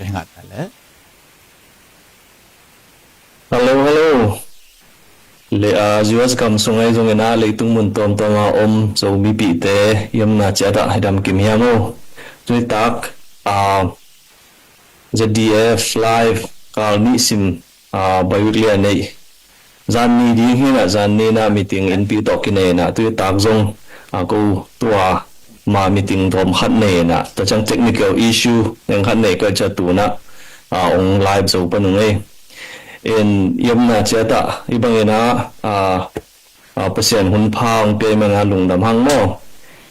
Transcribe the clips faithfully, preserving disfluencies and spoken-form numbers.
Kei ngah ta le. Hello, hello. Le, ah, U S gam sung ahi zongin ah, leitung mun tuamtuam ah om Zomipihte i omna ciat ah i dam kim hiam aw? Tuni tak, ah, Z D F Live kal nih sim, ah, bi-weekly a neih. Zan ni ding hi-in ah, zan ni-in ah meeting innpi tawh kinei-in ah, tuni tak zong, ah, ko tua ma meeting dawm khat nei-in ah, tua ciang technical issue neng khat nei ka hih ciang tu-in ah, ah, hong live zo pan ung ei. In i omna ciat ah, hih bangin ah, ah, ah, Pasian hun pha hong pia ahih manin ah lungdam hang maw.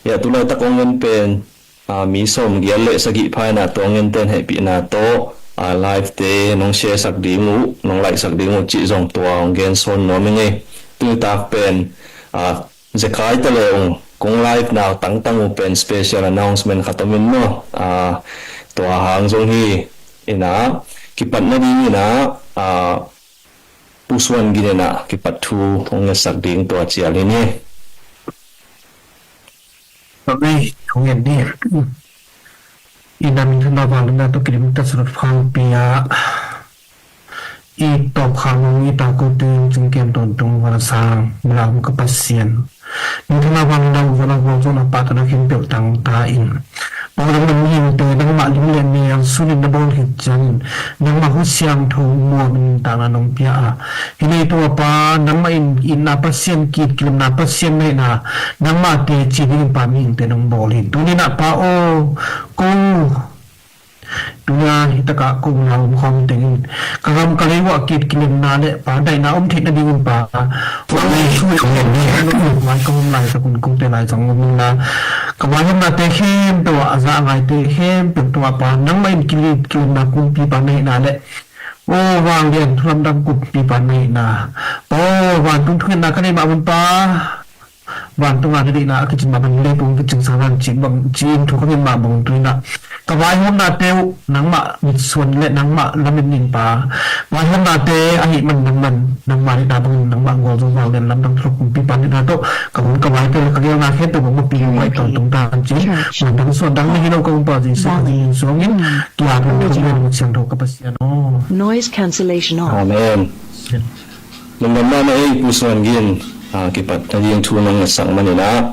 Hih a tu laitak hong en pen, ah, mi sawmgiat le sagih pha in ah, tua hong enten hehpihna tawh, ah, live-te nong share sak ding uh, nong like sak ding uh cih zong tua hong gen sawn nuam ing ei. Tuni tak pen, ah, zekai ta le ung, kong live-na tangtang uh pen special announcement khat om in maw. Ah, tua hang zong hi-in ah, kipat nadingin ah, ah, Pu Suan Gin in ah kipat thu hong ngetsak ding tua cial hi ni. Amen. Hong en ni. I nam in thana vang na to kidim ta surut phang pia. I tawp kha mong i ta ko tu cing kem ton tung wana sang mala hong ka Pasian. Ni thana vang na wana vang zong na pa ta na khem peuh tang ta in. Bang dang na mi hong te nangmah lim le mi ang sunin na bawl hi ciangin. Nangmah hu siang tho muam in ta na nong pia a. Hi nei tua pa nangmah in, in na Pasian kit kilim na Pasian nei na. Nangmah te ci ding in pa mi hong te nong bawl hi. Tuni na pa o ko. Tuni a hi taka ko na om khawm tengin ka gam ka lei uah kit kilemna le pa daihna om theih nadingin pa. Mai ka om lai sakun kote lai sang om na ka vaihawmnate khempeuh ah a za a ngaite khempeuh tungah pa nangmah in kit kilemna kumpipa na hihna le aw vanglian thulamdang kumpipa na hihna aw vantung thungetna ka nei mah mun pa. Vantung a na deihna a kicin mah bang leipung kicin sa van ci bang ci in thu ka ngen mah bang tu in ah ka vaihawmnate uh nangmah mitsuan le nangmah lamet ning pa vaihawmnate ahih man nangman nangmah deihna bangin nangmah gualzo vang len lamdang thulok kumpipa nihna tawh ka hun ka vaite le ka gelna khempeuh bang mapi ngai tawntung dan ci. Mundang suandang na hi lo ka umpa Jesu ka zing in suangin tua thong thong len siangtho ka Pasian aw. Noise cancellation off. Amen. Lungdamna ei Pu Suan Gin, ah, kipat nading thu nong ngetsak manin ah.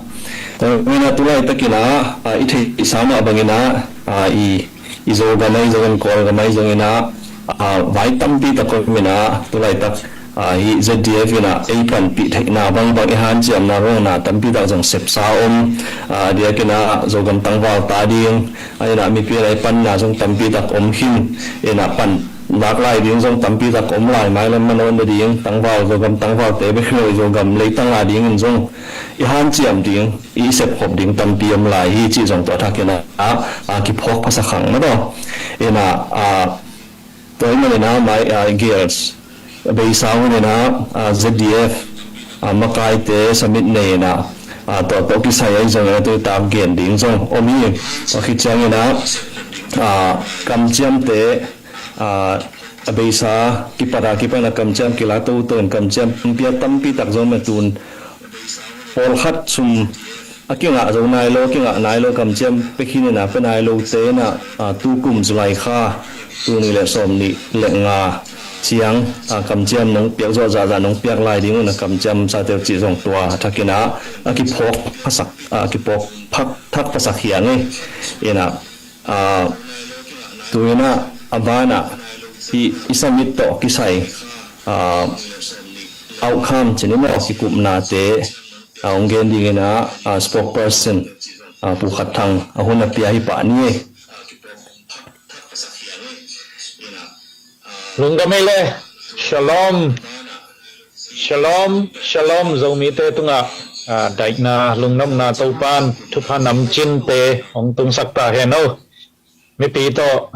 Tua manin ah tu laitakin ah, ah, i theihsa mah bangin ah, ah, i, i Zogam ahi zongin Kawlgam ahi zongin ah, ah, vai tampi tak om in ah, tu laitak, ah, hih Z D F in ah, ei panpih theihna bangbang i hanciamna ruangna tampi tak zong sepsa om, ah, diakin ah, Zogam tangval ta ding, a in ah, mipi in ah, i panna zong tampi tak om khin, in ah, pan lak lai ding zong tampi tak om lai, mailam manawn nading tangval, Zogam tangvalte bek hi lo, Zogam leitang a dingin zong i hanciam ding, i sepkhop ding tampi om lai hi cih zong tua thakin ah, a, a kiphawk phasak hang mah tawh. In ah, a, tua ahih manin ah mai, a, girls, a beisa hun in ah, a, Z D F, a, makaite summit nei in ah, a, tua tawh kisai ahi zongin ah tuni tak gen ding zong om hi. Tua khit ciangin ah, a, kamciamte, a, a beisa kipat a kipan a kamciam kila toto in kamciam pia tampi tak zong mah tun pawlkhat sum a kingah zo nai lo, a kingah nai lo kamciam pia khin in ah pia nai lote in ah, a, tukum July kha tul nih le sawmnih le nga ciang, a, kamciam nong piak zawh zahzah nong piak lai ding un a kamciam sate uh cih zong tua a thakin ah a kiphawk phasak, a kiphawk phak, thak phasak hi a ngei. In ah, a, tu in ah a ban ah i, i summit tawh kisai, a, outcome ci ni maw, kikupnate, a, hong gen dingin ah, a, spokesperson, a, Pu Khat Thang a hun a pia hi pah ni. Lungdam ei le. Shalom. Shalom, shalom, Zomite tungah, ah, daihna, lungnopna, Topan thupha namcinte hong tungsak ta hen o. Mipi tawh,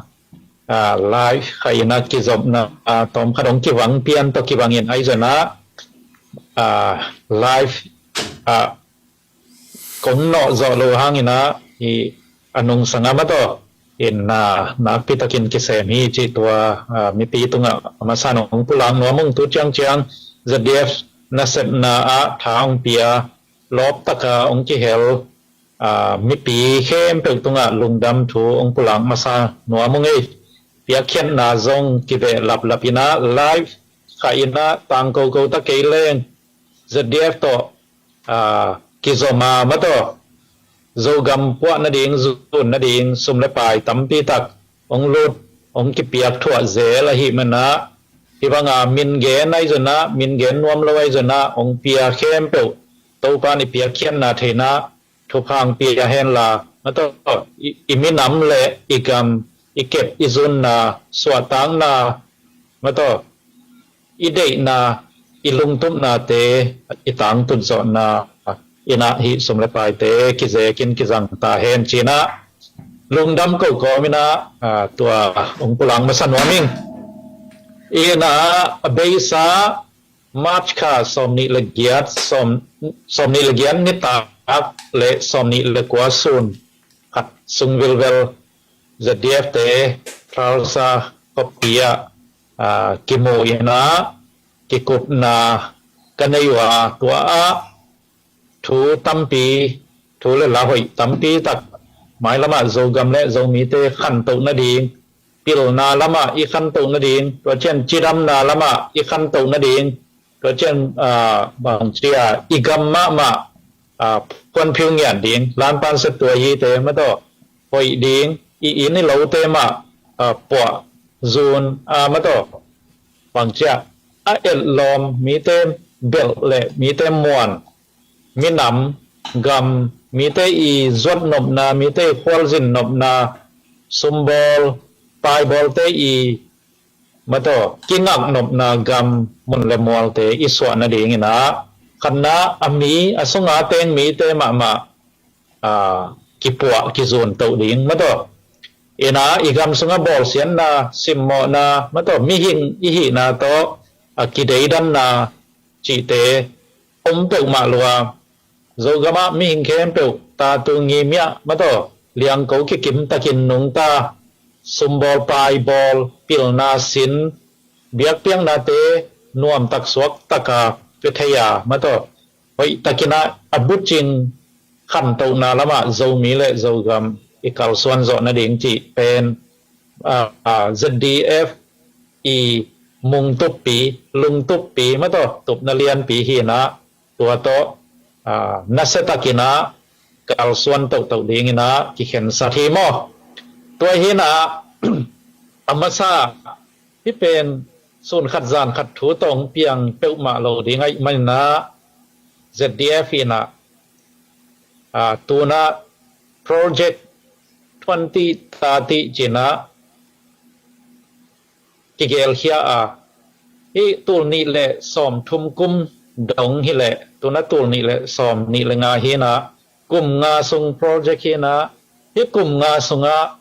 ah, live khat in ah kizopna, ah, tawmkhat hong kivang pian tawh kibangin ahi zongin ah, ah, live, ah, kong nawh zawh loh hangin ah, i a nungsang a mataw in, ah, nakpi takin kisem hi cih tua, ah, mipi tungah a masa in hong pulak nuam ung. Tu ciangciang Z D F nasepna ah tha hong pia, lawp taka hong kihel, ah, mipi khempeuh tungah lungdam thu hong pulak masa nuam ung ei. Piakkhiatna zong kibehlap lap in ah, live khat in ah tangko ko ta kei leng Z D F tawh, ah, kizom a mataw, Zogam puah nading, zun nading sum le pai tampi tak hong lut, hong kipiak thuah zel ahih manin ah, hih banga min gen ahi zongin ah, min gen nuam lo ahi zongin ah, hong pia khempeuh Topan i piakkhiatna thei in ah thupha hong pia hen la mataw, i, i minam le i gam, i kep i zunna, suahtakna mataw, i deihna, i lungtupnate, i tangtun zawhna in ah hih sum le paite kizekin kizang ta hen ci in ah lungdam ko kawm in ah, ah, tua hong pulak masa nuam ing. In ah a beisa March kha sawmnih le giat, sawm, sawmnih le giat nitak le sawmnih le kua sun khat sung vilvel Z D F te Tulsa khuapi ah, ah, kimu in ah kikupna ka nei uh a, tua ah thu tampi, thu le la hoih tampi tak mailamah Zogam le Zomite khantoh nading, pilna lamah i khantoh nading, tua ciang cidamna lamah i khantoh nading, tua ciang, ah, bangci a i gam mahmah, ah, phuanphiu ngiat ding, lanpan septuai hite mataw, hoih ding, i inn i lote mah, ah, puah zun, ah, mataw, bangci a a etlawm mite belh le mite muan, minam, gam, mite i zuat nopna, mite i khualzin nopna, sumbawl paibawlte i mataw kingak nopna gam mun le mualte i suah nading in ah, khatna a mi, a sunga teng mite mahmah, ah, kipuah kizun toh ding mataw. In ah i gam sungah bawlsiatna, simmawhna mataw, mihing i hihna tawh a kideidanna cihte om peuhmah lua. Zogamah mihing khempeuh tatu ngimia mataw, liangko kikim takin nungta, sumbawl paibawl, pilna sin, biakpiaknate nuamtak suaktaka pia thei a mataw, hoih takin ah a bucing khantohna lamah Zomi le Zogam i kalsuan zawh nading cih pen, ah, ah, Z D F i mungtuppi, lungtuppi mataw, tupna lianpi hi in ah, tua tawh, ah, nasia takin ah kalsuan tohtoh ding in ah kikhensat hi maw. Tua hi in ah a masa hih pen sun khat zan khat thu tawh hong piang peuhmah lo ding ahih manin ah Z D F in ah, ah, tu in ah Project twenty thirty ci in ah kigelkhia a, hih tul nih le sawmthum kum dong hi leh, tu in ah tul nih le sawmnih le nga hi in ah, kum nga sung project hi in ah, hih kum nga sungah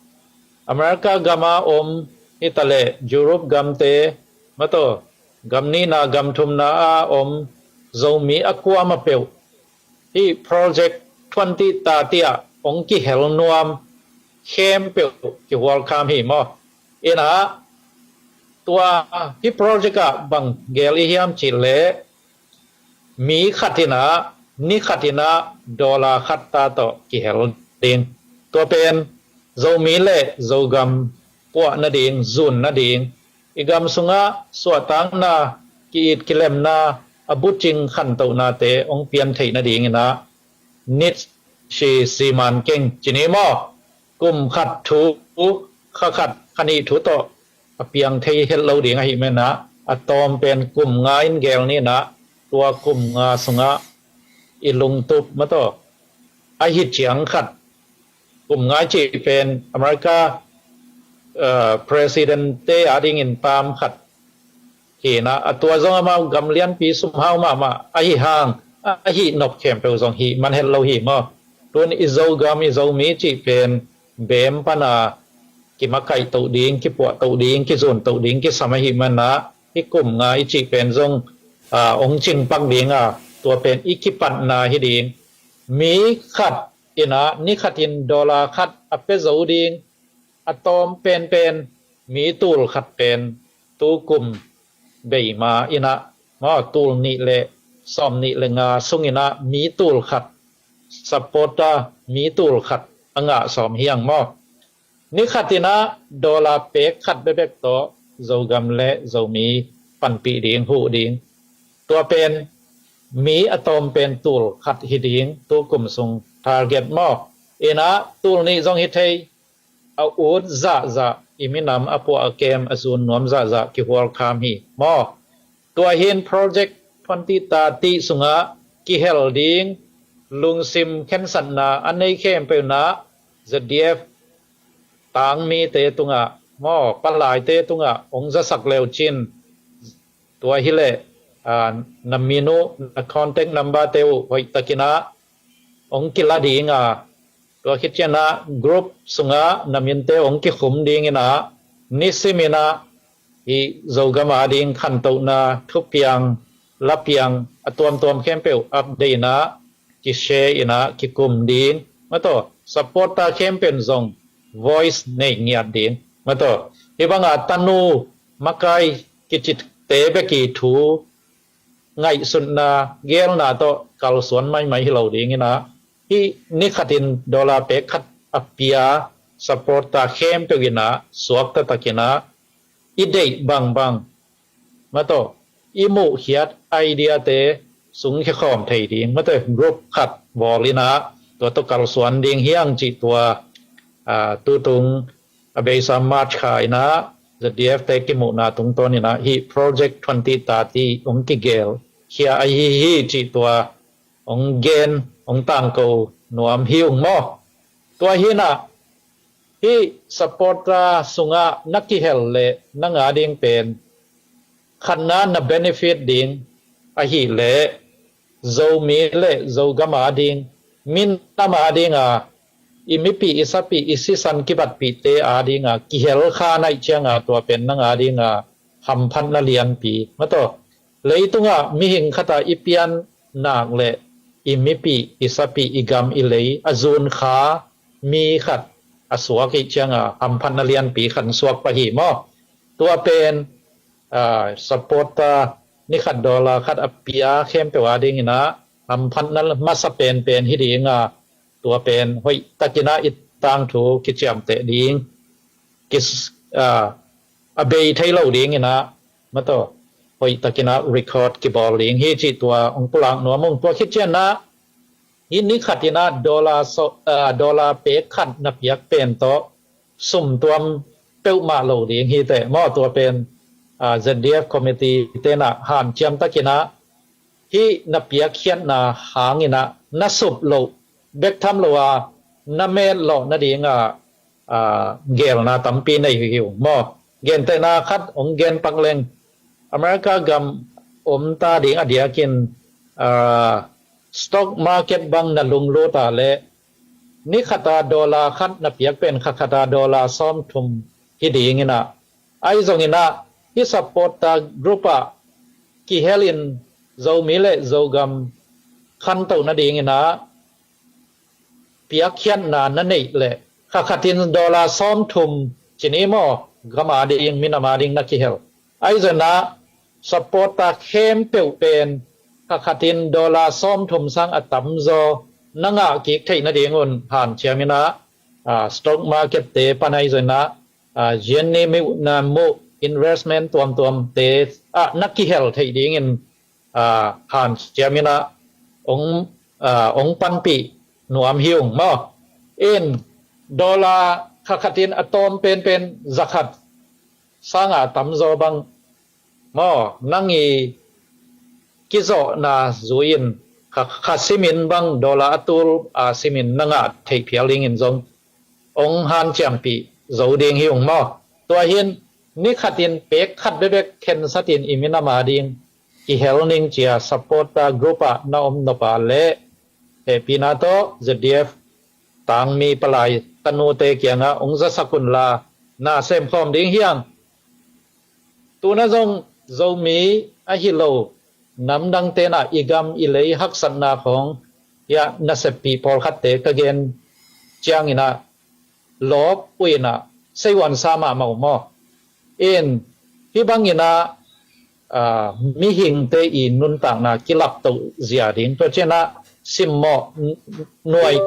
America gama om hitaleh Europe gamte mataw, gam nihna gam thumna a om Zomi a kuamah peuh hih Project twenty thirty ah hong kihel nuam khempeuh kihualkham hi maw. In ah tua hih project ah bang gel i hiam cih leh, mi khat in ah, ni khat in ah dollar khat ta tawh kihel ding. Tua pen Zomi le Zogam puah nading, zun nading, i gam sungah suahtakna, ki-it kilemna, a bucing khantohnate hong pian theih nading in ah nit si siman keng ci ni maw. Kum khat thu, kha khat, kha nih thu tawh a piang thei het lo ding ahih manin ah, a tawm pen kum nga in gel ni in ah, tua kum nga sungah i lungtup mataw, ahi ciang khat, kum nga i cih pen America uh, president te adingin tam khat hi in ah, a tua zong amau gam lianpi sumhau mahmah ahi hang, ahi nop khempeuh zong hih man het lo hi maw. Tun i Zogam, i Zomi cih pen bem pana kimakaih toh ding, kipuah toh ding, kizun toh ding kisam ahi man ah, hih kum nga i cih pen zong uh, ong cingpak ding a, tua pen i kipatna hi ding. Mi khat in ah ni khatin dollar khat a pia zo ding, a tawm penpen mi tul khat pen tu kum bei ma in ah, maw, tul nih le sawm nih le nga sung in ah mi tul khat supporter, mi tul khat a ngah sawm hi hang maw. Ni khat in ah dollar pek khat bekbek tawh Zogam le Zomi panpih ding, huh ding. Tua pen mi a tawm pen tul khat hi ding, tu kum sung target maw. In ah tul nih zong hi thei, a ut zahzah, i minam a puah a kem, a zun nuam zahzah kihual kham hi maw. Tua hin Project twenty thirty sungah kihel ding lungsim khensatna a nei khempeuh in ah Z D F tangmite tungah maw, palaite tungah ong zasak leu cin, tua hi leh, ah, na min uh, na contact number te uh hoih takin ah ong kila ding a, tua khit ciang ah group sungah na minte ong kikhum ding in ah, nisim in ah hih Zogam ading khantohna thupiang, lapiang a tuamtuam khempeuh update in ah, kishare in ah, kikum ding. Mataw, supporter khempeuh zong voice nei ngiat ding. Mataw, hih bang a tanu makai kicite bek i thu ngaihsutna, gelna tawh kalsuan maimai hi lo ding in ah, hih ni khatin dollar pek khat a pia supporter khempeuh in ah, suakta takin ah, i deih bangbang, mataw, i muhkhiat idea te sungkhia khawm thei ding, mataw, group khat bawl in ah, tua tawh kalsuan ding hi hang cih tua, ah, tutung a beisa March kha in ah Z D F te kimuhna tungtawn in ah hih Project twenty thirty ong kigelkhia ahi hi cih tua ong gen, ong tangko nuam hi ung maw. Tua hi in ah hih supporter sungah na kihel leh nang ading pen khatna na benefit ding ahih leh Zomi le Zogam ading, minam ading a, i mipi, i sapi, i sisan kibatpihte ading a kihel kha na hih ciang a, tua pen nang ading a hamphatna lianpi. Mataw, leitungah mihing khat a i pian nak leh i mipi, i sapi, i gam, i lei a zun kha mi khat a suak i hih ciang a, hamphatna lianpi khat suak pah hi maw. Tua pen, ah, supporter ni khat dollar khat a pia khempeuh ading in ah hamphatna masa penpen hi ding a, tua pen hoih takin ah i tangthu kiciamteh ding, kis, ah, a bei thei lo ding in ah, mataw, hoih takin ah record kibawl ding hi cih tua ong pulak nuam ung. Tua khit ciang ah hih ni khat in ah dollar so, ah, dollar pek khat na piak pen tawh sum tuam peuhmah lo ding hi teh maw. Tua pen, ah, Z D F committee te in ah hanciam takin ah hih na piakkhiatna hang in ah na sup loh, bek tham lo a na met lawh nading a, ah, gelna tampi nei hi ung maw. Gentehna khat ong gen pak leng, America gam om ta ding a diakin, ah, stock market bang na lunglut a leh ni khat a dollar khat na piak pen kha khat a dollar sawmthum hi ding in ah, ahi zongin ah hih supporter group ah kihel in Zomi le Zogam khantoh nading in ah piakkhiatna na neih leh kha khat in dollar sawmthum ci ni maw, gam ading, minam ading na kihel. Ahi zongin ah supporter khempeuh pen kha khat in dollar sawmthum sang a tamzaw na ngah kik theih nading un hanciam in ah, ah, stock market te pan ahi zongin ah, ah, G N M na muh investment tuamtuam te ah na kihel theih dingin, ah, hanciam in ah ong, ah, ong panpih nuam hi ung maw. In dollar kha khat in a tawm penpen za khat sang a tamzaw bang maw, nang i kizawhna zui in kha, kha simin bang dollar a tul a simin na ngah theih phial dingin zong ong hanciampih zo ding hi ung maw. Tua hin ni khatin pek khat bekbek khensat in i minam a ding kihel ning cia supporter group ah na om nop a leh hehpihna tawh Z D F tangmi palai tanute kiangah ong zasak unla na semkhawm ding hiang. Tuna zong Zomi ahi lo namdang tenah i gam i lei haksatna khawng hiah naseppih pawlkhatte ka gen cianginah lawp uinah seiwansa mahmah uh maw? In hih banginah mihingte i nuntakna kilaptoh zia ding, tua cianah simmawh nuai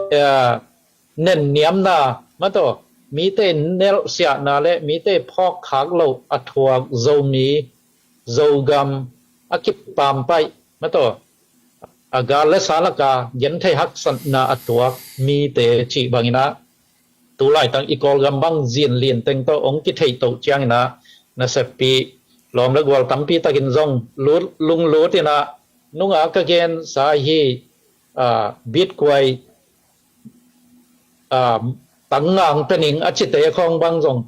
nenniamna mataw, mite nelhsiahna le mite phawkkhak loh a thuak Zomi Zogam a kipampaih mataw, a gal le sa laka genthei haksatna a tuak mite cih banginah tulaitang i Kawlgam bang zinlin teng tawh ong kitheihtoh cianginah naseppih lawm le gual tampi takin zong lunglut inah nunga ka gensa hi. Bitkuai tangngang pening a cite khawng bang zong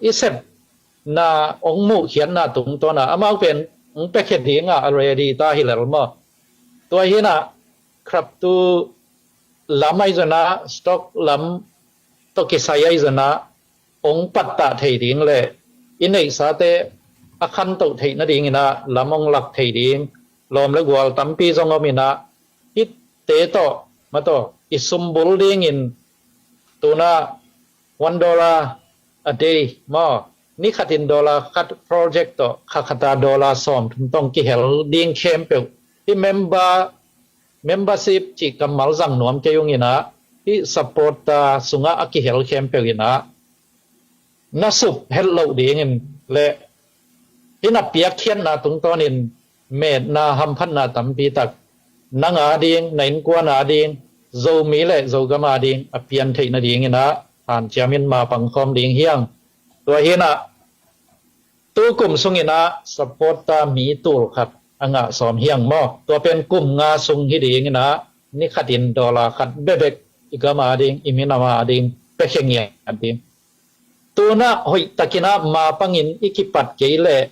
i sepna ong muhkhiatna tungtawna amau pen ong pekhia dinga a ready ta hi lel maw? Tua hinah khraptu lam ahi zonah stock lam tawh kisai ahi zonah ong pattah thei ding le i neihsate a khantoh theih nadinginah lam ong lak thei ding lawm le gual tampi zong om inah hihte tawh mataw i sumbul dingin tuna one dollar a day maw, ni khatin dollar khat project tawh khakhata dollar sawm thum tawh kihel ding khempeuh hi member membership cih kammal zang nuam kei unginah hih supporter sungah a kihel khempeuh inah na sup het loh dingin le hih na piakkhiatna tungtawnin metna hamphatna tampi tak nang a ding, na innkuan a ding, Zomi le Zogam a ding a pian theih nadinginah hanciamin ma pangkhawm ding hiang. Tua hinah tukum sunginah supporter mi tul khat a ngah sawm hiang maw? Tua pen kum nga sung hi dinginah ni khatin dollar khat bekbek i gam a ding, i minam a ding pekhia ngiat ding. Tunah hoihtakinah ma pangin i kipat kei leh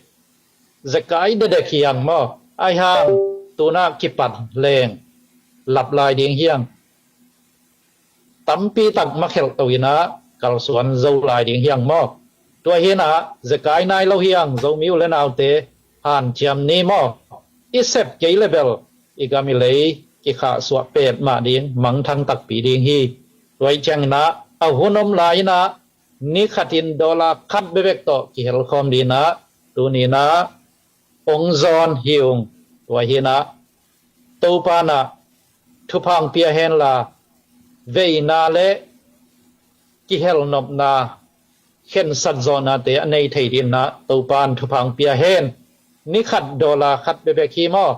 zekai dedek hiang maw? Aihang tunah kipat leng lap lai ding hiang. Tampi tak makhelh to inah kalsuan zo lai ding hiang maw? Tua hinah zekai nai lo hiang Zomi u le naute hanciam ni maw? I sep kei le bel i gam i lei kikhahsuah pet mah ding mangthang takpi ding hi. Tua ih cianginah a hun om lai inah ni khatin dollar khat bekbek tawh kihelkhawm dinah tuninah ong zawn hi ung. Tua hinah Topa nah thupha ong pia henla veina le kihelnopna khensat zawhnate a nei thei dinah Topa in thupha ong pia hen. Ni khat dollar khat bekbek hi maw?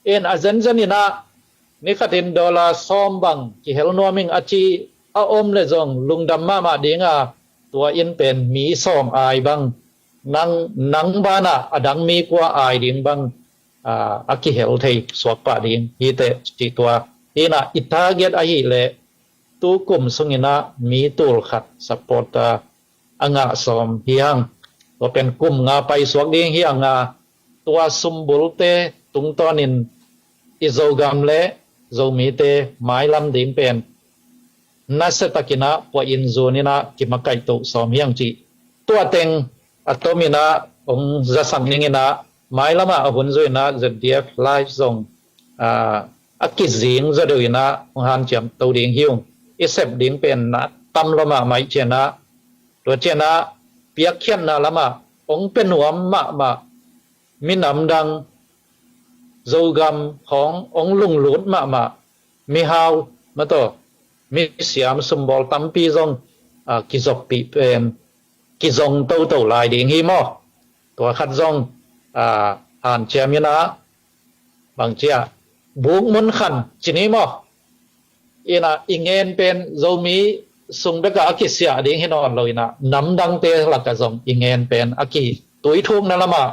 In a zenzen inah ni khatin dollar sawm bang kihel nuam ing a ci a om le zong lungdam mahmah dinga tua in pen mi sawm ai bang nang nang banah a dang mi kua ai ding bang a kihel thei suak pah ding hiteh cih tua hinah i target ahih leh tukum sunginah mi tul khat supporter a ngah sawm hiang. Tua pen kum nga paisuak ding hianga tua sumbulte tungtawnin i Zogam le Zomite mailam ding pen nasiatakinah puahin zuninah kimakaihtoh sawm hiang cih tua teng a tominah ong zasak ninginah mailamah a hun zuinah Z D F Live zong a kizing zaw deuh inah hong hanciam to ding hi ung. I sep ding pen na tam lua mahmah ih cianah tua cianah piakkhiatna lamah hong pia nuam mahmah minam dang Zogam khawng hong lunglut mahmah mihau mataw misiam sumbawl tampi zong kizoppih pen kizong toto lai ding hi maw? Tua khat zong hanciam inah bangcia buk mun khan cini maw? Inah i ngen pen Zomi sung bekah a kisiah ding hi nawn lo inah namdangte lakah zong i ngen pen a kituithukna lamah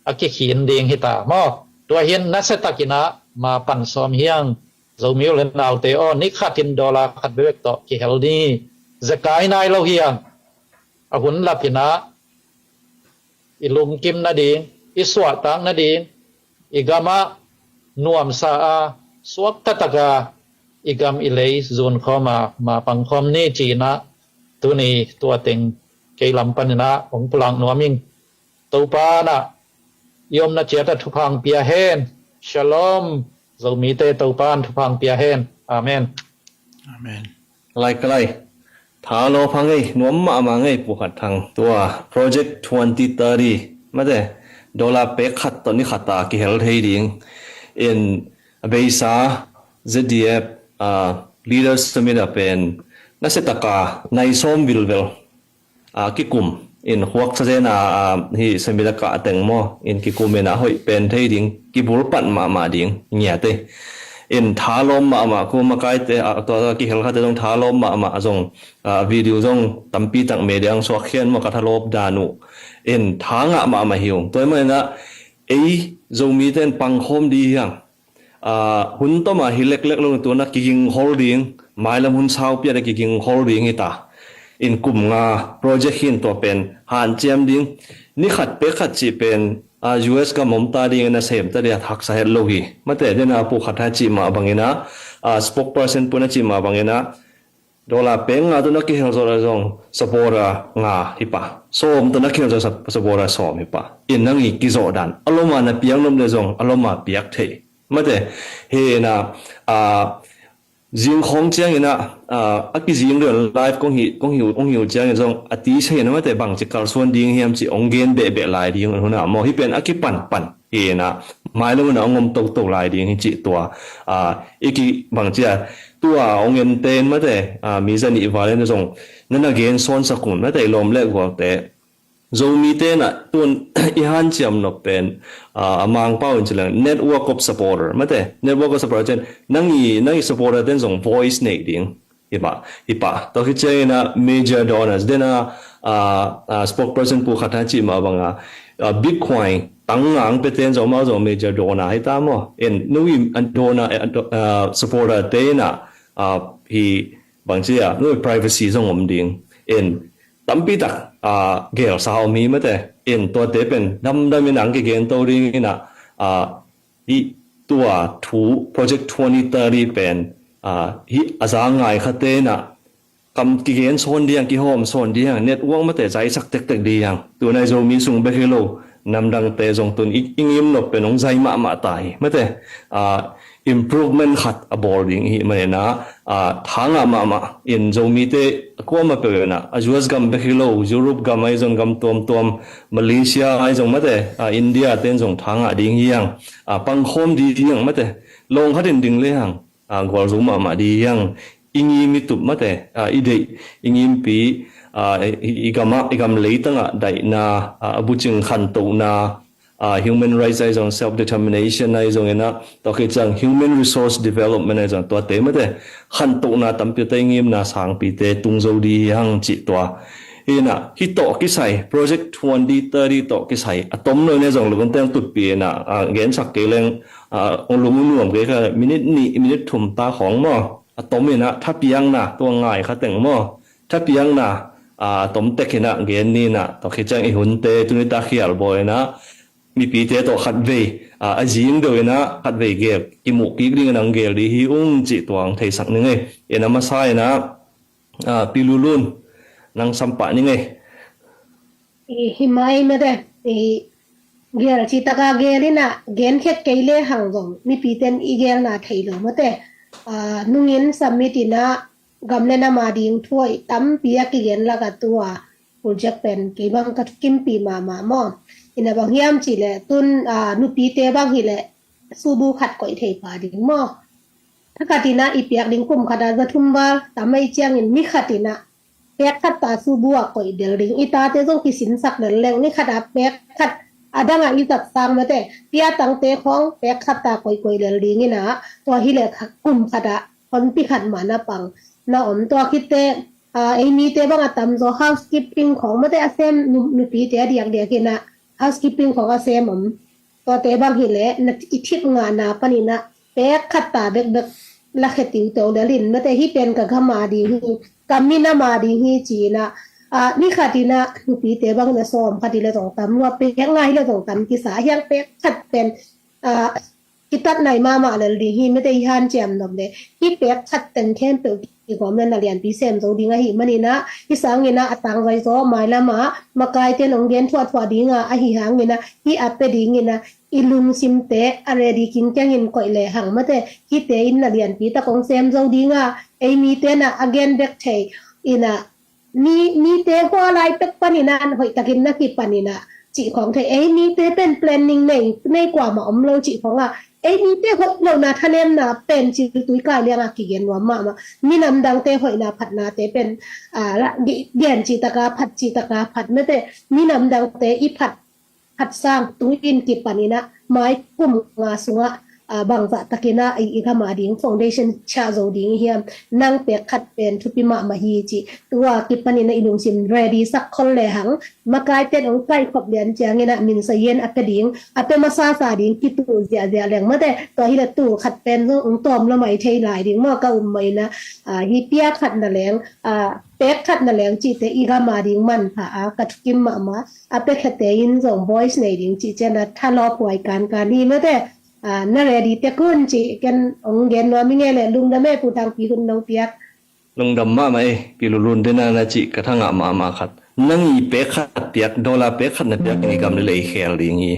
a kikhin ding hita maw? Tua hin nasiatakinah ma pan sawm hiang Zomi u le naute aw, ni khatin dollar khat bekbek tawh kihel ni zekai nai lo hiang. a hun lap in ah i lungkim nading, i suahtak nading, i gamah nuamsa a suakta taka i gam i lei zunkhawm a ma pangkhawm ni ci-in ah tuni tua teng kei lam panin ah hong pulak nuam ing. Topa in ah i omna ciat ah thupha hong pia hen. Shalom. Zomite Topa in thupha hong pia hen. Amen. Amen. Lai ka lai. Tha lawp hang ei, nuam mahmah ngei Pu Khat Thang. Tua Project twenty thirty, mate, dollar pek khat tawh ni khat a kihel thei ding. In a beisa Z D F, ah, Leaders Summit a pen nasia taka nai sawm vilvel, ah, kikum. In khuak sa zen a, ah, hi summit a kah teng maw, in kikum in a hoih pen thei ding, kibulpat mahmah ding ngiat ei. In tha lawp mahmah, ko makaite, ah, tua kihel khate zong tha lawp mahmah zong, ah, video zong tampi tak media hong suak khian maw, ka tha lawp dan uh. In tha ngah mahmah hi ung. Tua ahih manin ah ei Zomite in pangkhawm ding hi hang. Ah, hun tawm a hi leklek lo, tu-in ah kigingkhol ding, mailam hun saupi ah kigingkhol ding hi ta. In kum nga project hi in tua pen hanciam ding. Ni khat pek khat cih pen, ah, U S gam om ta dingin a sem ta ding a haksa het lo hi. Mate, den a Pu Khat Thang cih mah bangin ah, ah, spokesperson Pu in a cih mah bangin ah, dollar pek nga tawh na kihel zawh leh zong supporter nga hi pah. Sawm tawh na kihel zawh sup-, supporter sawm hi pah. In nang i kizawh dan a lom a na piak nop leh zong a lom a piak thei. Mate, hi in ah, ah, zing khawng ciangin ah, ah, a kizing deuh live kong hi, kong hi, kong hi uh ciangin zong a ti sa in ah mate bangci kalsuan ding hiam cih hong gen behbeh lai ding hun ah maw, hih pen a kipanpan hi in ah, mailam hun ah hong om toto lai ding hi cih tua, ah, i ki bangci a, tua hong en ten mate, ah, mi za nih val in zong na na gen sawnsak un mate, i lawm le gualte. Zomite in ah tun i hanciam nop pen, ah, a Mangpau in ci leng network of supporter mate, network of supporter ten nang i, nang i supporter ten zong voice nei ding. Hi pah, hi pah. Tua khit ciangin ah major donors, den a, ah, ah, spokesperson Pu Khat Thang cih mah bang a, ah, Bitcoin tang ngang pia ten zong amau zong major donor hi ta maw. In nu i, ah, donor, eh, do-, ah, supporter te in ah, ah, hi bangci a, nu i privacy zong om ding. In tampi tak, ah, gelsa om hi mate. In tuate pen damdam in ah hong kigen to ding in ah, ah, hih tua thu Project twenty thirty pen, ah, hih a za ngai khate in ah kam kigen sawn ding, kihawm sawn ding, network mate zaisak tektek ding. Tu-in ah Zomi sung bek hi lo, namdangte zong tun i, i ngim nop pen hong zai mahmah ta hi mate. Ah, improvement khat a bawl ding i hih manin ah, ah, tha ngah mahmah in Zomite a kuamah peuh in ah, a U S gam bek hi lo, Europe gam ahi zong gam tuamtuam, Malaysia ahi zong mate, ah, India ten zong tha ngah ding hi hang, ah, pangkhawm ding hi hang mate, lawng khat in ding le hang, ah, gualzo mahmah ding hi hang, i ngim i tup mate, ah, i deih, i ngimpi, ah, i, i gam ah, i gam leitang ah daihna, ah, a bucing khantohna, ah, human rights ahi zong, self determination ahi zong in ah, tua khit ciang human resource development ahi zong, tuate mate khantohna tampi te, ngimna sangpite tung zo ding hi hang cih tua. Hi in ah, hih tawh kisai, Project twenty thirty tawh kisai a tom lo in ah zong lungteng tutpih in ah, ah, gensak kei leng, ah, hong lung nuam kei kha, minute nih, minute thum ta khawng maw, a tom in ah thapiakna tua ngai kha teng maw, thapiakna, ah, a tom tek in ah gen ni in ah, tua khit ciang i hunte tuni ta khial bawl in ah, mipite tawh khatvei, ah, a zing deuh in ah khatvei gel, kimuh kik dingin hong gel ding hi ung cih tua hong theisak ning ei. In a masa in ah, ah, Pi Lulun, nang sam pah ning ei. I, hi mai mate, i, gel cih taka gel in ah, gen khet kei le hang zong mipite in i gelna thei lo mate. Ah, nungin summit in ah, gam le nam a ding thu hoih tampi a kigen lak a tua project pen kei bang ka thukimpih mahmah maw. In a bang hiam cih leh tun, ah, nupite bang hi leh subu khat koih thei pah ding maw. Tha khat in ah i piak ding kum khat ah za thum val tam ahih ciangin ni khat in ah pek khat ta subu ah koih lel ding. I tate zong kisinsak lel leng ni khat ah pek khat, a dang ah i zat sang mate, pia tangte khawng pek khat ta koih koih lel ding in ah, tua hi leh kha-, kum khat ah honpi khat mah na pang na om. Tua khit teh, ah, ei mite bang a tamzaw housekeeping khawng mate a sem, nu-, nupite a diakdiak in ah housekeeping khawng a sem om. Tuate bang hi leh na i thip ngahna panin ah pek khat ta bekbek lakhia tiuteu lel in mate, hih pen ka gam a ding hi, ka minam a ding hi ci in ah, Ah, ni khat in ah nupite bang in ah sawm khat hi leh zong tam lua, pek nga hi leh zong tam kisa. Hiang pek khat pen, ah, kitat nai mahmah lel ding hi, mete i hanciam nop leh. Hih pek khat teng khempeuh kigawm leh na lianpi sem zo ding ahih manin ah, hih sangin ah a tangzai zaw mailam ah makaite in hong gen thuahthuah ding a, ahi hangin ah hih a pia dingin ah i lungsimte a ready kingkeng in koih lehang mate, hihte in na lianpi tak hong sem zo ding a, ei mite in ah a gen bek thei in ah, mi, mite hua lai pek panin ah hoihtakin na kipan in ah cih khawng thei. Ei mite pen planning nei, nei kuamah om lo cih khawng a, ei mite hoih lohna thanemna pen ciltui kai liang a kigen nuam mahmah. Minam dangte hoihna phatnate pen, ah, la, gi-, gen cih tak a phat, cih tak a phat mate, minam dangte i phat phat sang tung in kipan in ah mai kum nga sungah, ah, bangzah takin ah i, i gam a ding foundation ciah zo ding i hiam, nang pek khat pen thupi mahmah hi cih tua kipan in ah i lungsim ready sak khol lehang, makaite in hong kaikhop lian ciangin ah minsa yen a pia ding, a pia masasa ding kitul ziahziah leng mate, tua hi leh tul khat pen zong hong tawm lo mai thei lai ding maw, ka um mah in ah, ah, hih pia khat na leng, ah, pek khat na leng cihte i gam a ding manpha a, ka thukim mahmah. A pia khete in zong voice nei ding cih ciang a thalawp huai kankan hi mate. Ah, na ready tek un cih ken hong gen nuam ing e leh. Lungdam e Pu Thangpi, hun nong piak. Lungdam mahmah e Pi Lulun, dena na cih ka thangah mahmah khat. Nang i pek khat piak, dollar pek khat na piak in i gam leh lei khel ding hi.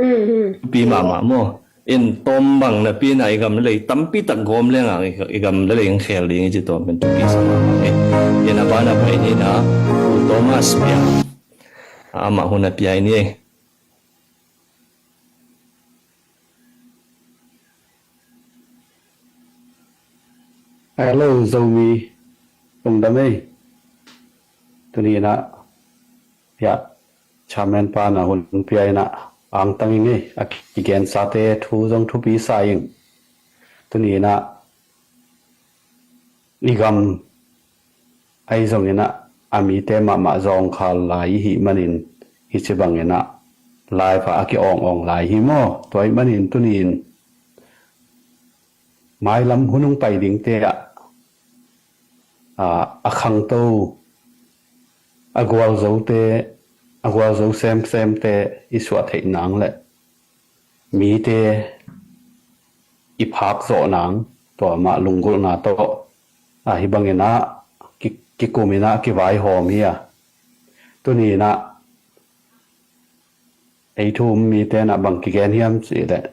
Mm, mm. Pi mahmah maw. In tawm bang napi in ah i gam leh lei tampi tak gawm leng ah i, i gam leh lei khel ding hi ci tawm pen thupi sa mahmah e. In a ban a pai ni na Pu Thomas Piang. Amah hun a pia i ni e. Hello Zomi, lungdam e. Tuni in ah pia chairman pa na hun pia in ah angtang ing e, a kigensate thu zong thupi sa ing. Tuni in ah i gam ahi zongin ah a mite mahmah zawngkhal lai i hih manin, hih ci bangin ah live ah a ki-awng awng lai hi maw. Tua ahih manin tuni in mailam hun hong pai dingte ah, ah, a khangto, a gualzote, a gualzo semsemte i suah theih nang leh mite i phak zawh nang, tua mah lunggulhna tawh, ah, hih bangin ah ki, kikum in ah kivaihawm hi a. Tuni in ah ei thu um mite in ah bang kigen hiam cih leh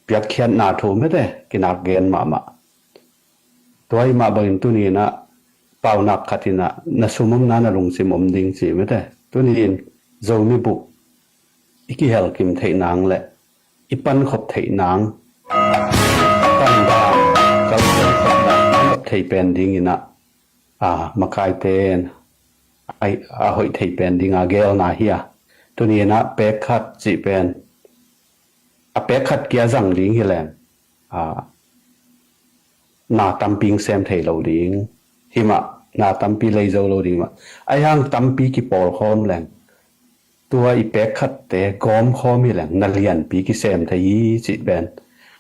piakkhiatna thu mete kinak gen mahmah. Tua ahih mah bangin tuni in ah paunak khat in ah na sum omna na lungsim om ding ci mete. Tuni in Zomi bup i kihel kim theih nang leh i pankhop theih nang, pandang, kalsuan khop nang pankhop thei pen ding in ah, ah, makaite in a, a hoih thei pen ding a gelna hi a. Tuni in ah pek khat cih pen a pek khat kia zang ding hi leng, ah, na tampi sem thei lo ding hi mah, na tampi lei zo lo ding mah. Ahi hang tampi kipawl khawm leng, tua i pek khatte gawm khawm hi leng na lianpi kisem thei hi cih pen,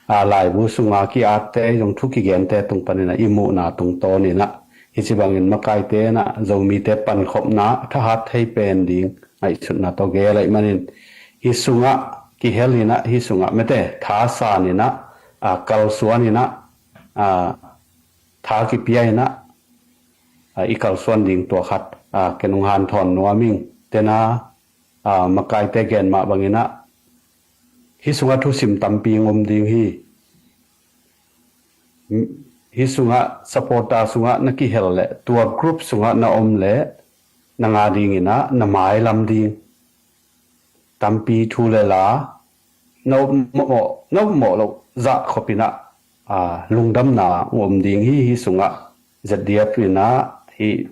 a, laibu sunga ki-atte zong thu kigente tung panin ah i muhna tungtawn in ah hih ci bangin makaite in ah Zomite pankhopna thahat thei pen ding ngaihsutna tawh gel ahih manin, hih sungah kihel in ah, hih sungah mete thasan in ah, a, kalsuan in ah, a, tha kipia in ah, a, i kalsuan ding tua khat, a, ken hong hanthawn nuam ing. Tena, a, makaite gen mah bangin ah hih sungah thusim tampi hong om ding hi. Hih sungah supporter sungah na kihel leh tua group sungah na om leh nang a dingin ah na mailam ding tampi thu le la na upmawh, na upmawh loh zah khop in ah, a, lungdamna hong om ding hi. Hih sungah Z D F in ah hih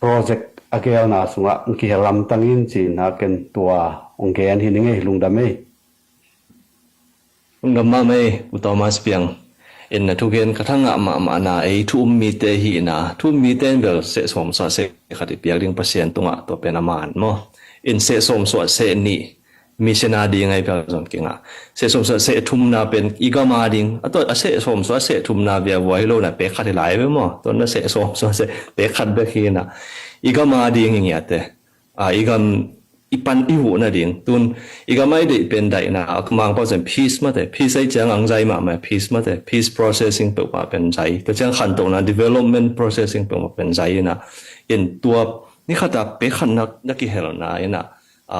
project a gelna sungah hong kihel lamtang in ci-in ah ken tua hong gen hi ning ei. Lungdam ei. Lungdam mahmah ei Pu Thomas Piang. In na thugen ka thangah mahmah na, ei thu um mite hihna, thu um mite in bel seh sawm suah seh khat i piak ding Pasian tungah, tua pen a man maw. In seh sawm suah seh nih mission a ding ahi piak zong kingah. Seh sawm sawm seh thumna pen i gam a ding a, tua a seh sawm sawm a seh thumna viavua hi lo na, pek khat hi lai ve maw? Tua na seh sawm sawm a seh pek khat bek hi na, i gam a ding hi ngiate. A, i gam i pan i huh nading. Tun i gam a i deih pen daihna a, Mangpau zen peace mate, peace ahi ciang ang zai mahmah, peace mate, peace processing peuhmah pen zai. Tua ciang khantohna development processing peuhmah pen zai ina. In tua ni khata pek khat na, na kihelna ina, a,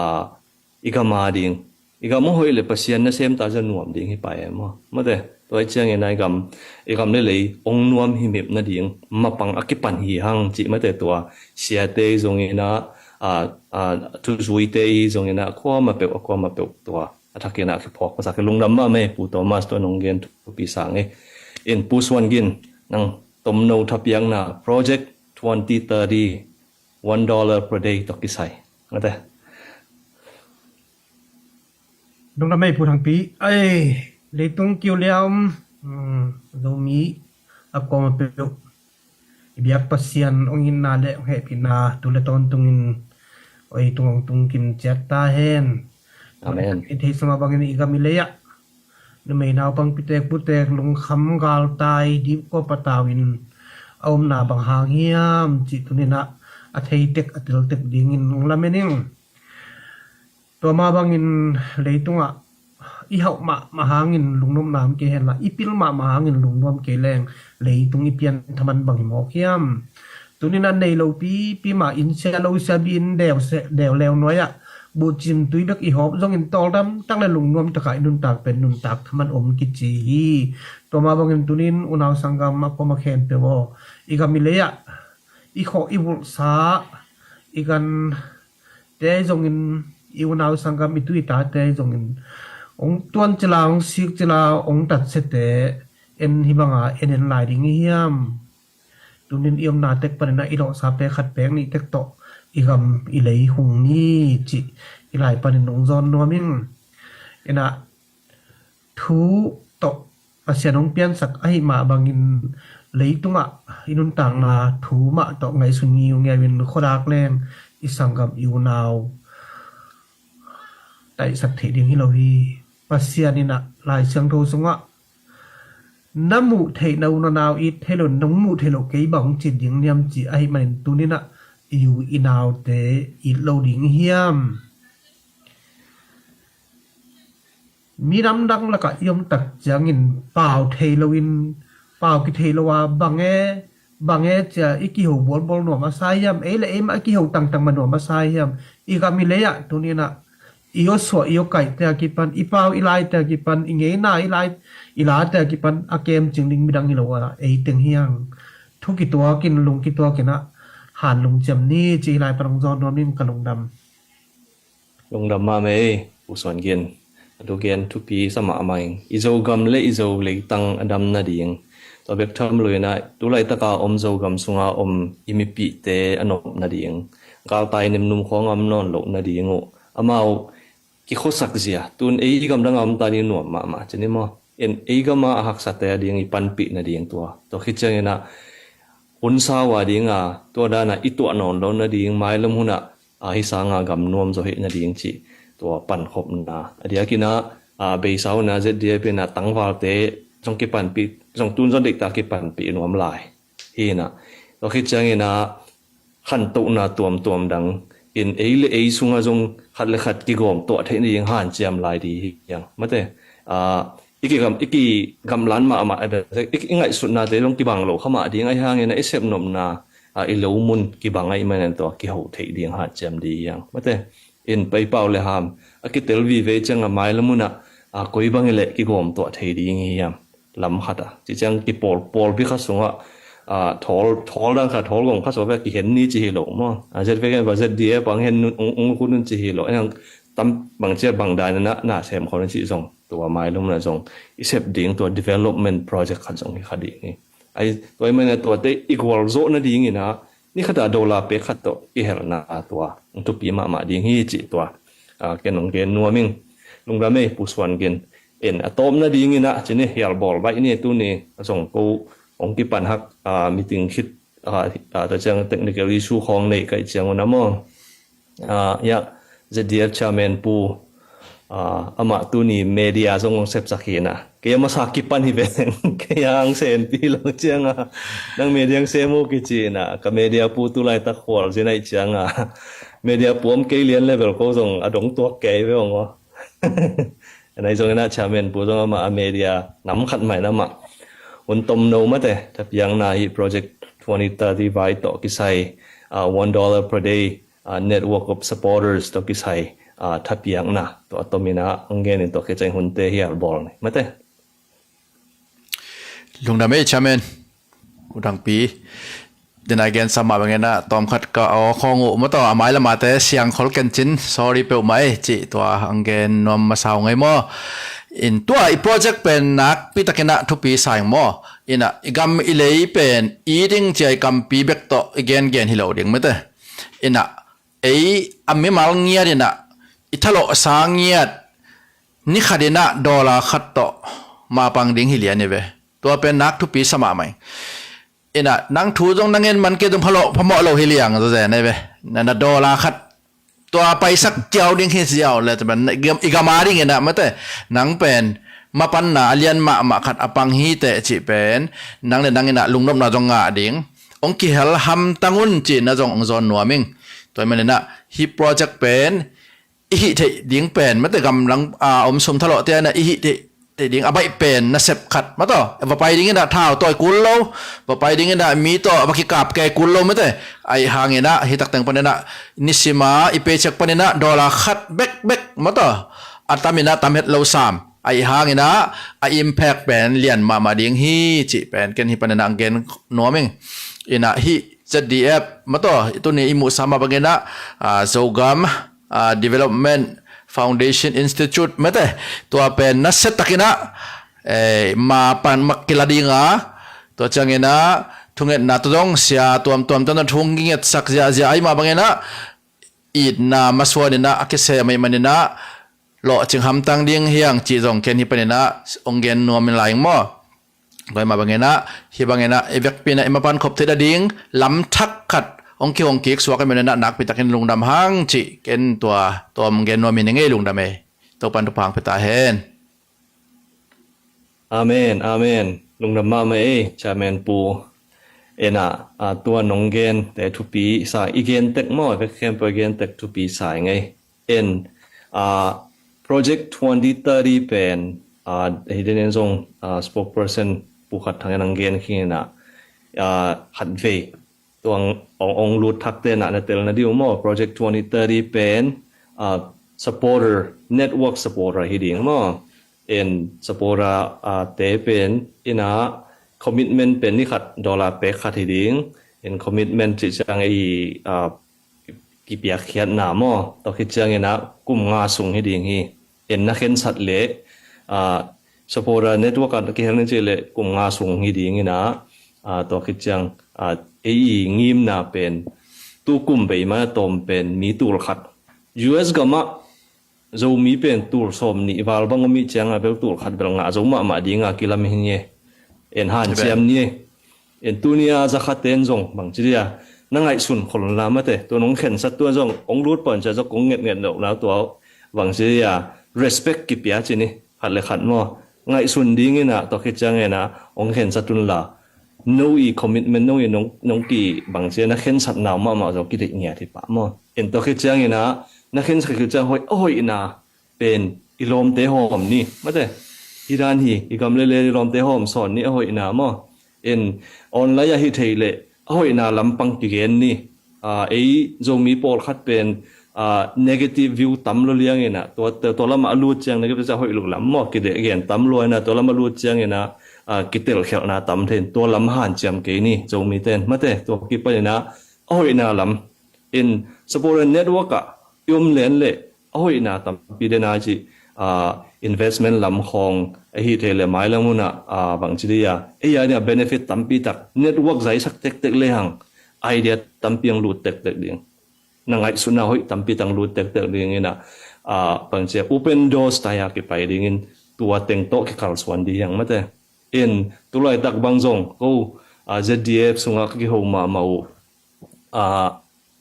i gam a ding, i gam a hoih le Pasian na sem ta zia nuam ding hi pai e maw? Mate, tua i ciangin a i gam, i gam le lei ong nuam himhim nading mapang a kipan hi hang cih mate, tua siate i zongin a, a, a, thuzuite i zongin a, kuama peuh, a kuama peuh tua a thakin a kiphawk masak i lungdam mahmah e. Pu Thomas tua nong gen thupi sang e. In Pu Suan Gin, nang tomno thapiakna Project twenty thirty, one dollar per day tawh kisai. Ngate. Dong na mei pu thang pi. Ai, leitung kiu liam. Hmm, Zomi a koma peuh. I biak Pasian ong inna le ong hehpihna tu le tawntungin oi tung ong tung kim ciat ta hen. Amen. I thei sama bangin i gam i lei ah numei naupang pitek putek lungkham galtai dipkua patau in a omna bang hang hiam cih tuninah a theitek a teltek dingin lunglamen ing. Tua mah bangin leitungah i hauh mahmah hangin lungnuamna om kei henla, i pil mahmah hangin lungnuam kei leng leitung i pian thaman bang hi mawk hiam? Tuninah nei lo pipi mah, inn sia lo sia bi in deu se-, deu leu nuai-ah buhcin tui bek i hawp zongin tawldam tak le lungnuam takah i nuntak pen nuntak thaman om kici hi. Tua mah bangin tunin unau sanggam a koma khempeuh aw, i gam i lei-ah i khawh i vulhsa i gan te zongin i unau sanggam i tu i tate zongin ong tuan cila, ong sik cila, ong tatsiate en hi banga en en lai ding i hiam? Tunin i omna tek paninah i lawhsa pek khat pek nih tek tawh i gam i lei hung ni cih i lai panin ong zawn nuam ing. Inah thu tawh Pasian ong piansak ahi mah bangin leitungah i nuntakna thu mah tawh ngaihsun ngiungiau in khuadak leng i sanggam i unau taihsak theih ding hi lo hi. Pasian inah Lai Siangtho sungah na muh theih na u na nau it thei lo, nong muh theih lo kei bang ci ding niam ci ahi manin tuninah i u i naute it lo ding hiam? Minam dang lakah i om tak ciangin pau thei loin, pau kithei lo a bange bange cia i kiho bualbual nuam a sa hiam? Ei le ei mah a kiho tangtang mah nuam a sa hiam? I gam i lei ah tuninah i awsuah i awkaihte a kipan, i pau i laite a kipan, i ngeina i lai i late a kipan a kemcing ding midang hi lo a, ei teng hiang thu kituakin lung kituakin ah han lungciam ni ci i lai pan ong zawn nuam in ka lungdam. Lungdam mahmah ei, Pu Suan Gin. A thu gen thupi sa mahmah ing. I Zogam le i Zo leitang a dam nading, tua bek tham loinah tu laitaka om Zogam sunga om i mipihte a nop nading, galtai nimnum khawng a om nawn loh nading uh, amau kikhuasak zia. Tun ei i gamdang a om ta ding nuam mahmah cini maw? En ei gama a haksate a ding i panpih nading tua, tua khit cianginah hun sau a dinga tua dana i tuah nawn lo nading, mailam hunah a hi sanga gam nuam zaw hi nading cih tua pankhopna a diakinah a beisa hunah Z D F inah tangvalte zong kipanpih, zong tun zong deihta kipanpih nuam lai hinah. Tua khit cianginah khantohna tuamtuam dang in ei le ei sungah zong khat le khat kigawm tuah theih nading hanciam lai ding hi hiang. Mate, a, i kigam, i kigamlan mahmah, i, i ngaihsutnate zong kibang lo kha mah ding ahi hangin a i sepnopna, a, i lo mun kibang ahi manin tua kiho theih ding hanciam ding hi hiang. Mate, in paipau le ham a kitel vive cianga mailam hunah, a, koi bang hileh kigawm tuah thei ding hi hiam? Lam khat a ci ciang kipawl, pawlpi khat sungah, a, thawl, thawl dang khat, thawl gawng khat sungah kihen ni ci hi lo maw? A, Z V K va Z D F bang hen nun, ung, ung kun nun ci hi lo. Eng tam bang cia bang dai na, na sem khawh na ci zong tua mailam na zong i sep ding tua development project khat zong hi kha ding hi. Ai, tua i mana tuate i gualzawh nadingin a ni khata dollar pek khat tawh i helna tua ong thupi mahmah ding hi cih tua, a, ken ong gen nuam ing. Lungdam ei, Pu Suan Gin. En a tawpna dingin a cini hial bawl baih ni tuni a zong ko ong kipan hak, a, meeting khit, a, a, ta ciang technical issue khawng nei kaih ciang un a maw? A, ya, Z D F chairman Pu Ah, amah tuni media zong hong sepsak hi na. Kei a masa kipan hi veng. Kei a hong senpi lo cianga. Nang media hong sem uh kici na. Ka media pu tu laitak khual zin aih cianga. Media pu om kei lian level ko zong a dong tuak kei ve ong aw. Nai zong ina chairman pu zong amah a media nam khat mai na mah. Un tom no mate, thapiakna hi Project twenty thirty vai tawh kisai, ah, one dollar per day, ah, network of supporters tawh kisai, ah, thapiakna tawh a tomin ah ang genin tawh kiceng hunte hial bawl ni mate. Lungdam ei chairman. U Dangpi. Dena gen sama bangin ah tawmkhat ka aw khawng uh maw taw a mai lamate siang khol kencin sorry peuhmah ei cih tua ang gen nuam masa uh ngei maw. In tua i project pen nakpi takin ah thupi saing maw. Inah i gam i lei pen i ding cia i kampi bek tawh i gengen hi lo ding mate. Inah ei a mimal ngiat inah i thalawhsa ngiat ni khat inah dollar khat tawh mapang ding hi lian i ve. Tua pen nak thupi sa mahmah ing. Inah nang thu zong na ngen man kei zong phalawh phamawh lo hi liang zazen i ve. Na, na dollar khat tua paisak kiau ding hi ziau le i gama ding inah mate nang pen mapanna a lian mahmah khat a pang hi teh cih pen nang le nang inah lungnopna zong ngah ding. Ong kihel hamtang un cihna zong ong zawn nuam ing. Tua i man inah hi project pen i hih theih ding pen mate gamlang a om sum thalawh te inah i hih theih, theih ding a baih pen nasep khat mataw va pai ding inah thau tawi kul lo, va pai ding inah mi tawh va kikap kei kul lo mate. Aih hang inah hi takteng pan inah nisima i paycheck pan inah dollar khat bekbek mataw a tam inah tam het lo sam. Aih hang inah a impact pen lian mahmah ding hi cih pen ken hi pan inah gen nuam ing. Inah hih Z D F mataw tuni i muhsa mah bangin ah, ah, Zogam, ah, Development Foundation Institute mate tua pen nasia takin ah, eh, ma pan mak kila ding a tua ciangin ah thungetna tawh zong sia tuamtuam tawh na thu ngetsak ziahziah ahi mah bangin ah itna masuan inah a kisia mah i man inah lawhcing hamtang ding hiang cih zong ken hi pan inah ong gen nuam in lai ing maw. Tua i mah bangin ah hi bangin ah i vekpi inah i mapan khop theih nading lam thak khat ong kihong kik suak i man inah nakpi takin lungdam hang cih ken tua tawm gen nuam hi ning ei. Lungdam ei. Topan thupha hong pia ta hen. Amen, amen. Lungdam mahmah ei chairman pu. Inah, ah, tua nong gen te thupi sa i gen tek maw, vek khempeuh i gen tek thupi sa i ngei. En, ah, Project twenty thirty pen, ah, hi den en zong, ah, spokesperson pu khat thang en ang gen khin inah, ah, khat vei tuang ong, ong lut thak te na na tel na diu maw Project twenty thirty pen, ah, supporter, network supporter hi ding maw. En supporter, ah, te pen inah commitment pen ni khat dollar pek khat hi ding. En commitment cih ciang ei, ah, kipiakkhiatna maw. Tua khit ciang inah kum nga sung hi ding hi. En na khensat leh, ah, supporter network ah kihel ni cih leh kum nga sung hi ding inah, ah, tua khit ciang, ah, ei i ngimna pen tu kum bei ma tawm pen mi tul khat. U S gamah Zomi pen tul sawm nih val bang om ih cianga bel tul khat bel ngah zo mahmah dinga kilam hi nge. En hanciam ni e. En tunia zakhat ten zong bangci dia na ngaihsun khol la mate tua nong khensat tua zong ong lut pon cia zong kong ngetnget loh na tua bangci dia respect kipia ci ni. Khat le khat maw ngaihsun ding inah tua khit ciang inah ong khensat un la no i commitment no i nong, nong ki bangci na khensat nau mahmah zong kideih ngiat hi pah maw. En tua khit ciang inah na khensat khit ciang hoih a hoihna pen i lawmte hawm ni mate. Hi dan hi i gam lele i lawmte hawm sawn ni a hoihna maw. En online ah hi thei leh a hoihna lampang kigen ni. Ah, ei Zomi pawlkhat pen, ah, negative view tam lo liang inah tua, tua, tua lamah a lut ciang negative cia hoih luk lam maw kideh gen tam lo inah tua lamah lut ciang inah, ah, kitelkhelhna tam thei in tua lam hanciam kei ni Zomi ten mate tua kipan inah a hoihna lam in supporter network ah i om len leh a hoihna tampi dena ci, ah, investment lam khawng ahi thei le mailam hunah, ah, bangci dia ei a nia benefit tampi tak network zaisak tektek le hang idea tampi ang lut tektek ding na ngaihsutna hoih tampi tang lut tektek ding inah, ah, bangci open doors tai a kipai dingin tua teng tawh kikalsuan ding hiang mate. In tulaitak bang zong ko, ah, Z D F sungah ka kiho mahmah uh, ah,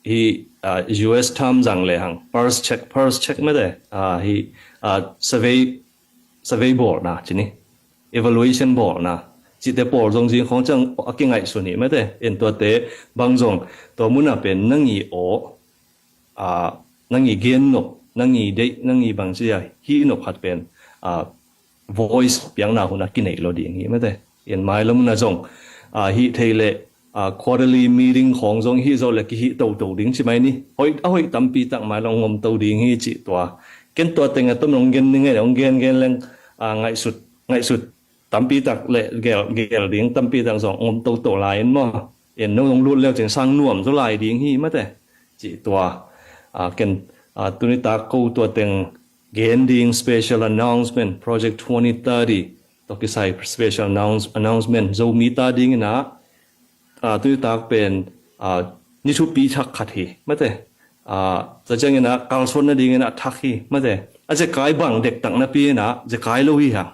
Hi, ah, U S term zang le hang, pulse check, pulse check mete, ah, hi, ah, survey, survey bawlna ci ni, evaluation bawlna cihte pawl zong zing khawng ciang a kingaihsun hi mete. En tuate bang zong tua munah pen nang i aw, ah, nang i gen nop, nang i deih, nang i bang ci a hih nop khat pen, ah, voice piakna hun a kineih lo ding hi mete. En mailam hun a zong, ah, hih thei le, ah, quarterly meeting khawng zong hih zawh le kihih toto ding ci mai ni. Hoih, a hoih tampi tak mailam hong om to ding hi cih tua. Ken tua teng a tom hong gen ni ngei, hong gen gen leng, ah, ngaihsut, ngaihsut tampi tak le gel, gel ding tampi tak zong hong om toto lai in maw. En no hong lut leu cin sang nuam zaw lai ding hi mete. Cih tua, ah, ken, ah, tuni tak ko tua teng gen ding special announcement, Project twenty thirty, tua kisai special announce-, announcement, Zomi ta ding ina, ah, tuni tak pen, ah, ni thupi thak khat hi mete. Ah, tua ciang ina kalsuan na ding ina thak hi mete. A zekai bang dektak napi ina zekai lo hi hang.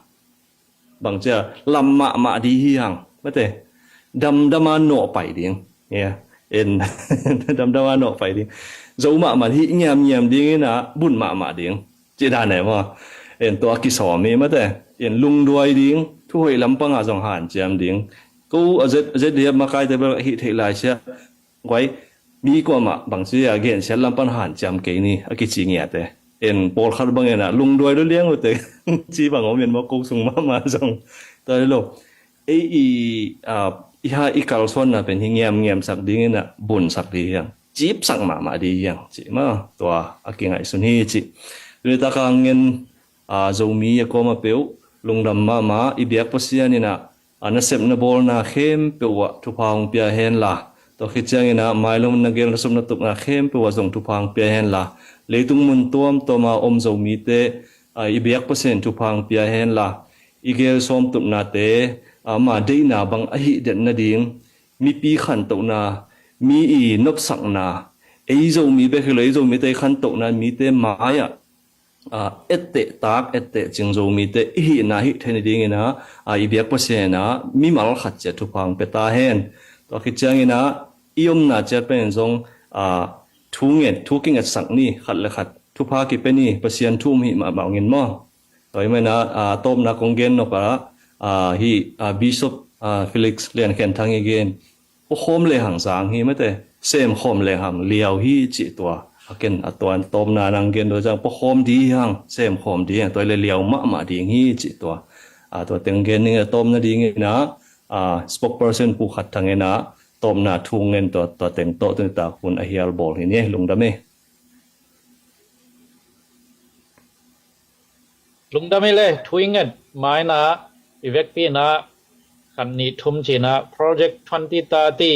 Bang cia lam mahmah di hi hang mete. Damdama nawh pai ding. Yeah. En damdama nawh pai ding. Zo mahmah hi ngiamngiam ding ina bun mahmah ding. Ci dan e maw. En tua kisawm hi mete. En lungduai ding. Thuhoih lampanga zong hanciam ding. Ko a zet, a zet dia makaite bel hih theih lai sia. Guai, mi kuamah bangci a gensiat lam pan hanciam kei ni a kici ngiate. En pawlkhat bang ena lungduai lo liang ute ci bang om en maw ko sung mahmah zong. Tua lo. Ei i, ah, i ha i kalsuanna pen hi ngiamngiamsak ding ina bunsak ding hiang. Cipsak mahmah ding hiang. Ci maw tua a kingaihsun hi ci. Tuni taka ngen, ah, Zomi a kawma peuh lungdam mahmah i biak Pasian ina a nasepna bawlna khempeuh ah thupha hong pia henla. Tua khit ciangin ah mailam na gel na sum na tupna khempeuh ah zong thupha hong pia henla. Leitung mun tuamtuam a om Zomite, ah, i biak Pasian thupha hong pia henla. I gel sawm tupnate, ah, ama deihna bang a hih det nading. Mipi khantohna, mi i nopsakna, ei Zomi bek hi lo, ei Zomite i khantohna, mite mai-ah ah, etteh tak, etteh cing Zomite i hihna hih theih nadingin ah, ah, i biak Pasian ah mimal khat ciat thupha hong pia ta hen. Tua khit ciangin ah i omna ciat pen zong, ah, thu nget, thu kingetsak ni, khat le khat thupha kipia ni, Pasian thu um hih mahmah ngin maw. Tua hi manin ah, ah, tawpna kong gen nop ah, ah, hih, ah, Bishop, ah, Felix Lian Khen Thang i gen. Puakhawm lehang zang hi mete, semkhawm lehang liau hi cih tua. A ken a tuan tawpna nang gen dua zang puakhawm ding hi hang, semkhawm ding hi hang, tua le liau mahmah ding hi cih tua. A tua teng gen ning a tawpna ding ina, a spokesperson Pu Khat Thang ina tawpna thu ngen tua, tua teng tawh tuni tak hun a hial bawl hi ni, lungdam e. Lungdam hi le, thu i nget maina i vekpi ina khat nih thum cina Project twenty thirty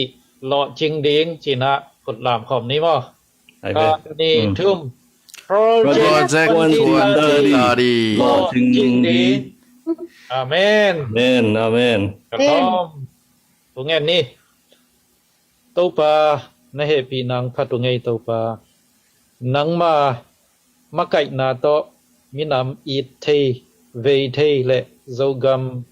lawhcing ding cina khut lam khawm ni maw? Ai ve. Khat nih thum. Project twenty thirty lawhcing ding. Amen. Amen, amen. Ka khawm. Thu ngen ni. Topa, na hehpih nang phat uh ngei Topa. Nangma makaihna tawh minam it thei, vei thei le Zogam,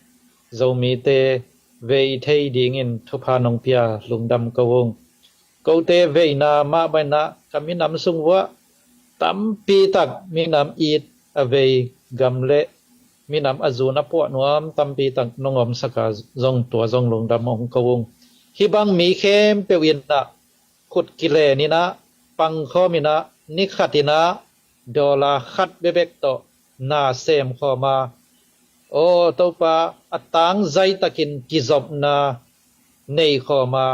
Zomite vei thei dingin thupha nong pia lungdam ko ung. Kote veina mah bangin ah ka minam sung uah tampi tak minam it a vei gam le minam a zun a puah nuam tampi tak nong omsak a zong tua zong lungdam hong ko ung. Hih bang mi khempeuh in ah khut kilen in ah pangkhawm in ah ni khat in ah dollar khat bekbek tawh na semkhawm a, aw Topa, a tang zaitakin kizopna neikhawm a,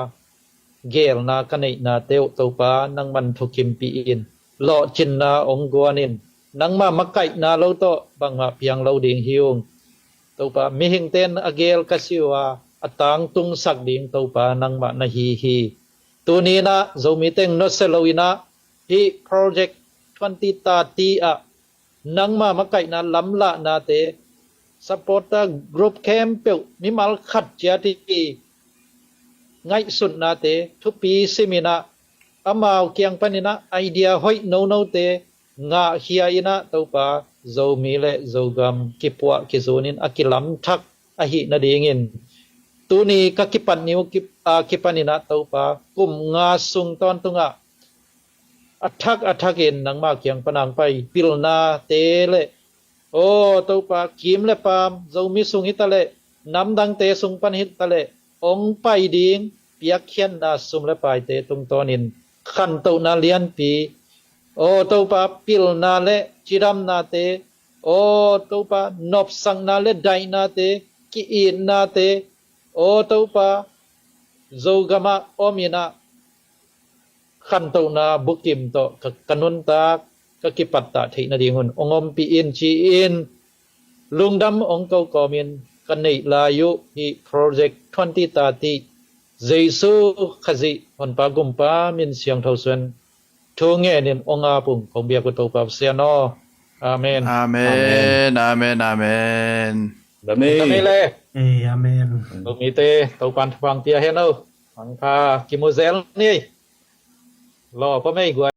gelna ka neihnate uh Topa nangman thukimpih in, lawhcinna hong guan in, nangma makaihna lo tawh bangmah piang lo ding hi ung. Topa, mihingte in a gel ka si uh a, a tangtungsak ding Topa nangmah na hi hi. Tuni in ah Zomite in nusia lo in ah hih Project twenty thirty ah nangma makaihna lamlahnate, supporter group khempeuh mimal khat ciat i ngaihsutnate thupi sim in ah amau kiang pan in ah idea hoih nonote ngahkhia in ah Topa, Zomi le Zogam kipuah kizun in a kilamthak ahih nadingin tuni ka kipan ni uh kip-, a kipan in ah Topa, kum nga sung tawntungah a thak a thak in nangmah kiang pan hong pai pilnate le, aw Topa, kim le paam, Zomi sung hi ta leh, namdangte sung pan hi ta leh, hong pai ding piakkhiatna sum le paite tungtawnin khantohna lianpi, aw Topa, pilna le cidamnate, aw Topa, nopsakna le daihnate, ki-itnate, aw Topa, Zogamah om in ah khantohna bukim tawh ka, ka nuntak ka kipattah theih nadingun hong ompih in ci-in lungdam hong ko kawmin ka neih lai uh hih Project twenty thirty Jesu Khazih Honpa Gumpa min siangtho suan thu ngenin hong ap ung kong biak uh Topa Pasian aw. Amen. Amen. Amen. Amen. Dam ni. Dam ni le. Eh, amen. Lungmite Topan thupha pia hen aw. Mangpha, kimu zel ni. Law pa mei guai.